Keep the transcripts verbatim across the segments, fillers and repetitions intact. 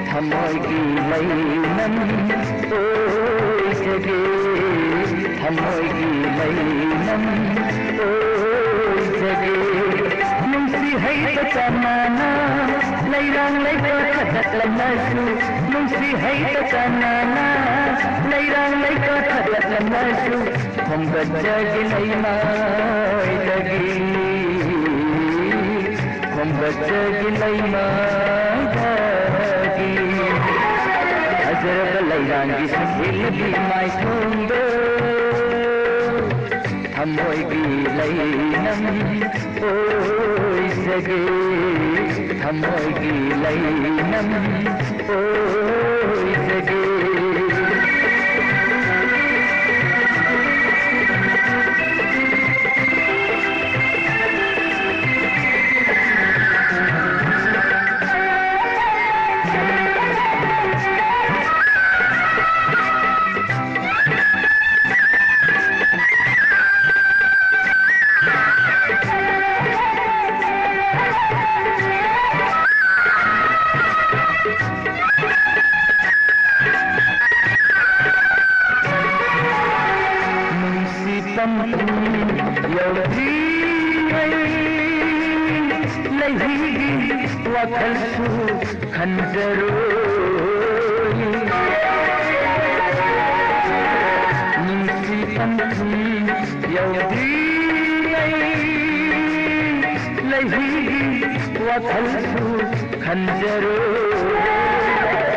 ꯊꯝꯃꯣꯏꯒꯤ ꯂꯩꯅꯝ ꯑꯣꯏꯖꯒꯦ, ꯊꯝꯃꯣꯏꯒꯤ ꯂꯩꯅꯝ ꯑꯣꯏꯖꯒꯦ꯫ ꯅꯨꯡꯁꯤ ꯍꯩꯕ ꯆꯃꯥꯅ ꯂꯩꯔꯥꯡ ꯂꯩꯕ ꯊꯥꯗꯠꯂꯝꯃꯁꯨ, ꯅꯨꯡꯁꯤ ꯍꯩꯕ ꯆꯃꯥꯅ ꯂꯩꯔꯥꯡ ꯂꯩꯕ ꯊꯥꯗꯠꯂꯝꯃꯁꯨ, ꯈꯣꯝꯒꯠꯆꯒꯦ ꯂꯩꯃꯥꯏꯗꯒꯤ, ꯈꯣꯝꯒꯠꯆꯒꯦ ꯂꯩꯃꯥꯏꯗꯒꯤ꯫ ꯐꯖꯔꯕ ꯂꯩꯔꯥꯡꯒꯤ ꯁꯛꯍꯦꯜꯂꯕꯤ ꯃꯥꯏꯊꯣꯡꯗꯣ, ꯊꯃꯣꯏꯒꯤ ꯂꯩꯅꯝ ꯑꯣꯏꯖꯒꯦ, ꯊꯃꯣꯏꯒꯤ ꯂꯩꯅꯝ ꯑꯣꯏꯖꯒꯦ꯫ ꯅꯨꯡꯁꯤ ꯄꯟꯊꯨꯡ ꯌꯧꯗ꯭ꯔꯤꯉꯩ ꯂꯩꯍꯤꯒꯤ ꯋꯥꯈꯜꯁꯨ ꯈꯟꯖꯔꯣꯏ꯫ ꯅꯨꯡꯁꯤ ꯄꯟꯊꯨꯡ ꯌꯧꯗ꯭ꯔꯤꯉꯩ ꯂꯩꯍꯤꯒꯤ ꯋꯥꯈꯜꯁꯨ ꯈꯟꯖꯔꯣꯏ꯫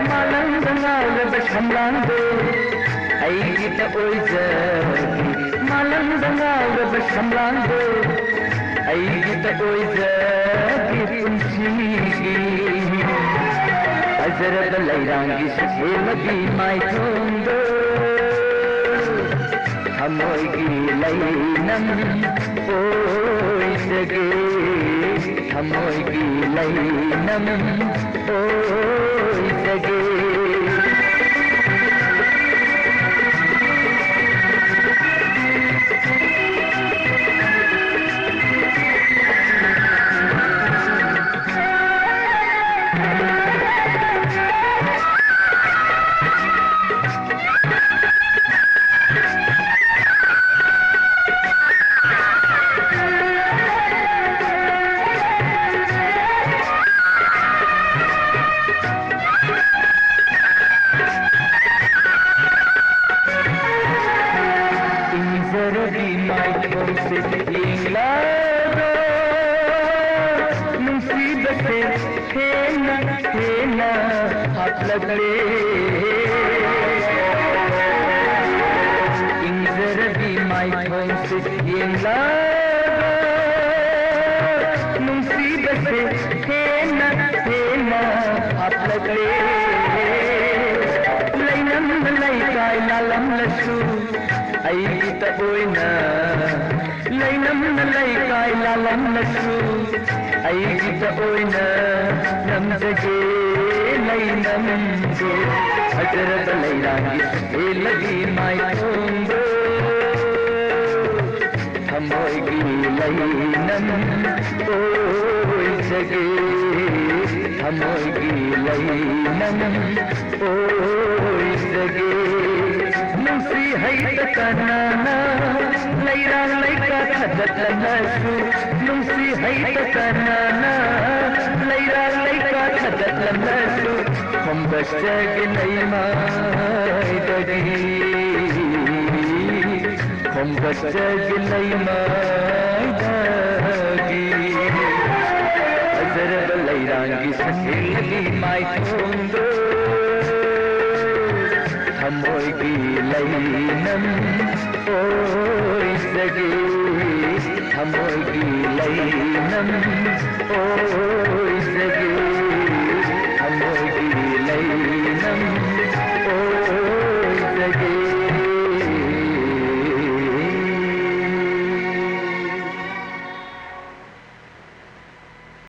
ꯃꯥꯂꯪꯗ ꯉꯥꯎꯔꯕ ꯁꯝꯂꯥꯡꯗꯣ ꯑꯩꯒꯤꯇ ꯑꯣꯏꯖꯒꯦ꯫ ꯃꯥꯂꯪꯗ ꯉꯥꯎꯔꯕ ꯁꯝꯂꯥꯡꯗꯣ ꯑꯩꯒꯤꯇ ꯑꯣꯏꯖꯒꯦ ꯄꯨꯟꯁꯤꯒꯤ꯫ ꯐꯖꯔꯕ ꯂꯩꯔꯥꯡꯒꯤ ꯁꯛꯍꯦꯜꯂꯕꯤ ꯃꯥꯏꯊꯣꯡꯗꯣ ꯊꯃꯣꯏꯒꯤ ꯂꯩꯅꯝ ꯑꯣꯏꯖꯒꯦ, ꯊꯃꯣꯏꯒꯤ ꯂꯩꯅꯝ ꯑꯣꯏꯖꯒꯦ꯫ ꯍꯦꯟꯅ ꯍꯦꯟꯅ ꯍꯥꯞꯂꯛꯂꯦ꯫ ꯏꯪꯖꯔꯕꯤ ꯃꯥꯏꯊꯣꯡꯁꯦ ꯌꯦꯡꯂꯒ ꯅꯨꯡꯁꯤꯕꯁꯦ ꯍꯦꯟꯅ ꯍꯦꯟꯅ ꯍꯥꯞꯂꯛꯂꯦ꯫ ꯂꯩꯅꯝꯅ ꯂꯩꯀꯥꯏ ꯂꯥꯜꯂꯝꯂꯁꯨ ꯑꯩꯒꯤꯇ ꯑꯣꯏꯅ, ꯂꯩꯅꯝꯅ ꯂꯩꯀꯥꯏ ꯂꯥꯜꯂꯝꯂꯁꯨ ꯑꯩꯒꯤꯇ ꯑꯣꯏꯅ ꯅꯝꯖꯒꯦ꯫ ꯂꯩꯅꯝꯗꯣ ꯐꯖꯔꯕ ꯂꯩꯔꯥꯡꯒꯤ ꯁꯦꯜꯂꯕꯤ ꯃꯥꯏꯊꯣꯡꯗꯣ ꯊꯃꯣꯏꯒꯤ ꯂꯩꯅꯝ ꯑꯣꯏꯖꯒꯦ꯫ ꯊꯃꯣꯏꯒꯤ ꯂꯩꯅꯝ ꯑꯣꯏꯖꯒꯦ꯫ ꯅꯨꯡꯁꯤ ꯍꯩꯇ ꯀꯅꯥꯅ ꯂꯩꯔꯥꯡ ꯂꯩꯀꯥ ꯊꯗꯠꯂꯝꯂꯁꯨ, ꯅꯨꯡꯁꯤ ꯍꯩꯇ ꯀꯅꯥꯅ ꯂꯩꯔꯥꯡ ꯂꯩꯀꯥ ꯊꯗꯠꯂꯝꯂꯁꯨ, ꯈꯣꯝꯒꯠꯆꯒꯦ ꯂꯩꯃꯥꯏꯗꯒꯤ, ꯈꯣꯝꯒꯠꯆꯒꯦ ꯂꯩꯃꯥꯏꯗꯒꯤ꯫ ꯐꯖꯔꯕ ꯂꯩꯔꯥꯡꯒꯤ ꯁꯦꯜꯂꯕꯤ ꯃꯥꯏꯊꯣꯡꯗꯣ ꯊꯃꯣꯏꯒꯤ ꯂꯩꯅꯝ ꯑꯣꯏꯖꯒꯦ꯫ ꯊꯃꯣꯏꯒꯤ ꯂꯩꯅꯝ ꯑꯣꯏ